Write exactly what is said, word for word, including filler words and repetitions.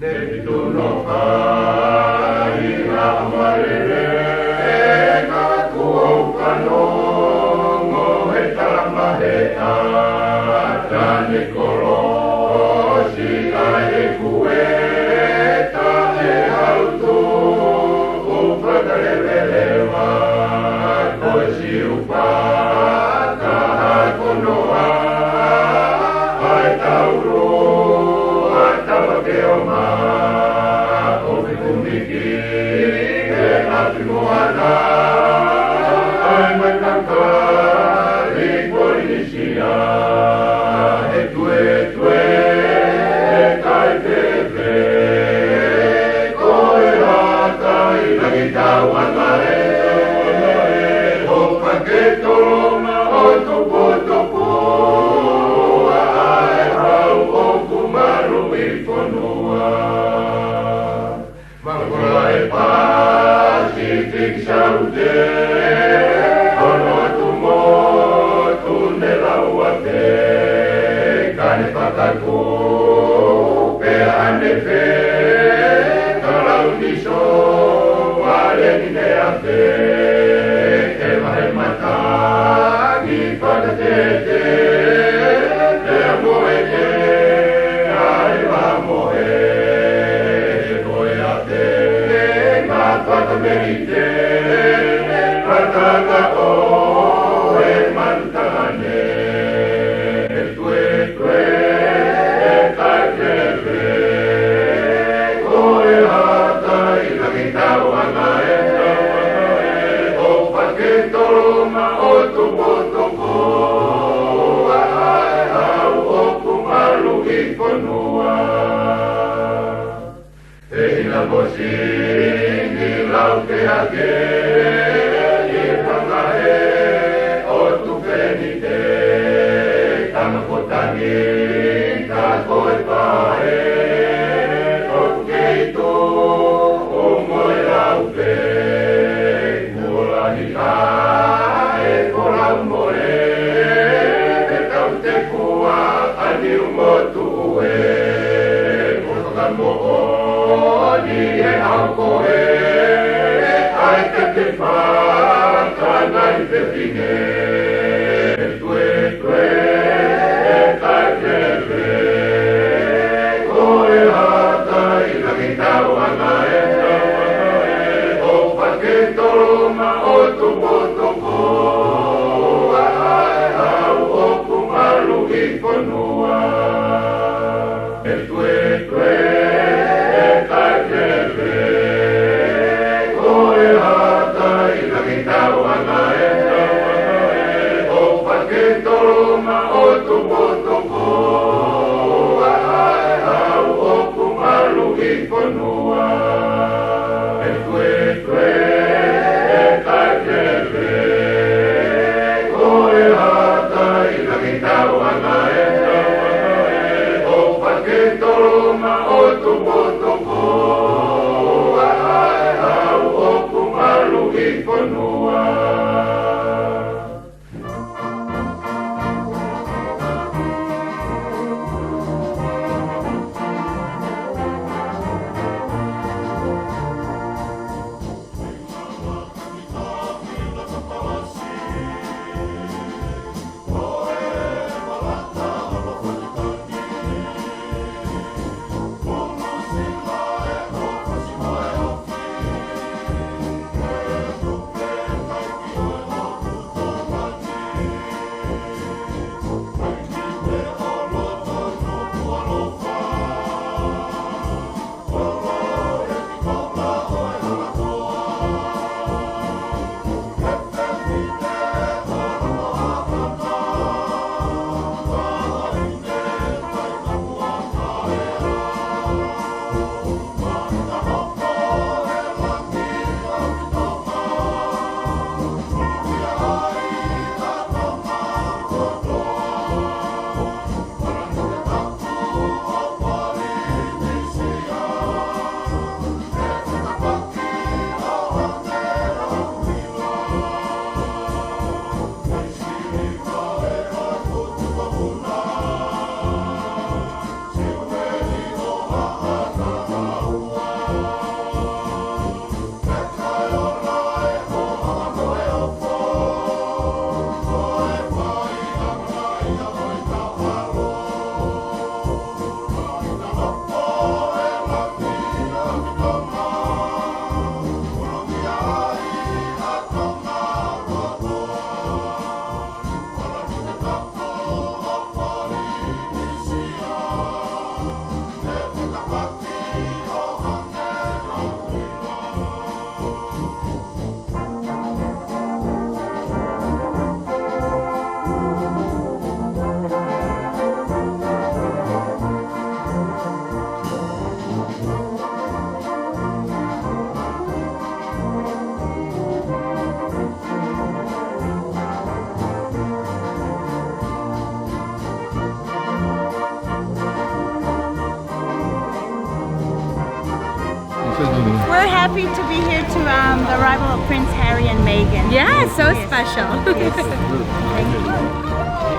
Ne fitu noa fā ʻi ha ʻamalele, ka kuo u fanongo he talamahi ʻa Tane Kolosi ʻa e kueta ʻe hautu ʻo fakaleveleva ko e siupa ka ha konoa ʻa e taulu ʻa Tava Keoma ʻo Fikumiki he ʻapi moana ʻa e manaka ʻi Polinesia. He tuetue e kai fefe ko e hata ʻi langi tauʻanga ē, ʻo faketolonga ʻo tuputupu ʻa e hau ʻoku malu ʻi fonua. Mafola e Pasifiki Saute, ʻo lotu motu ne lau afe, ka ne fakakū pē ʻa ne fē, ka lau ni so, ʻa leni ne afe, ʻe vahe matangi fakatete, pea mo e te, ʻa e vaha mohe, he ko e afe, ngā fakamelite, fakakaʻo e manutane, he tuetue e kai fefe, ko e hata ʻi langi tauʻanga ē, ʻo faketolonga ʻo tuputupu ʻa e hau ʻoku malu ʻi fonua. ʻE ʻi na mosi ni lau ke ake ʻi he fanga ē ʻo Tufenite, Tangata ko Tangata ko e pae ʻo Keitu ʻo mo e lau pē. Kuo lahi ʻa e folau mole, ʻe tau te kua ʻa Niu Motu ʻe, ʻo fakamoʻoni e ʻao ko ē ʻa e take fā ka ngai fefine. Tuetue e kai fefe, ko e hata ʻi langi tauʻanga ē, ʻo faketolonga ʻo tuputupu ʻa e hau ʻoku malu ʻi fonua. He tuetue e kai fefe, ko e hata ʻi langi tauʻanga ē, Happy to be here to um, the arrival of Prince Harry and Meghan. Yeah, so special. Thank you.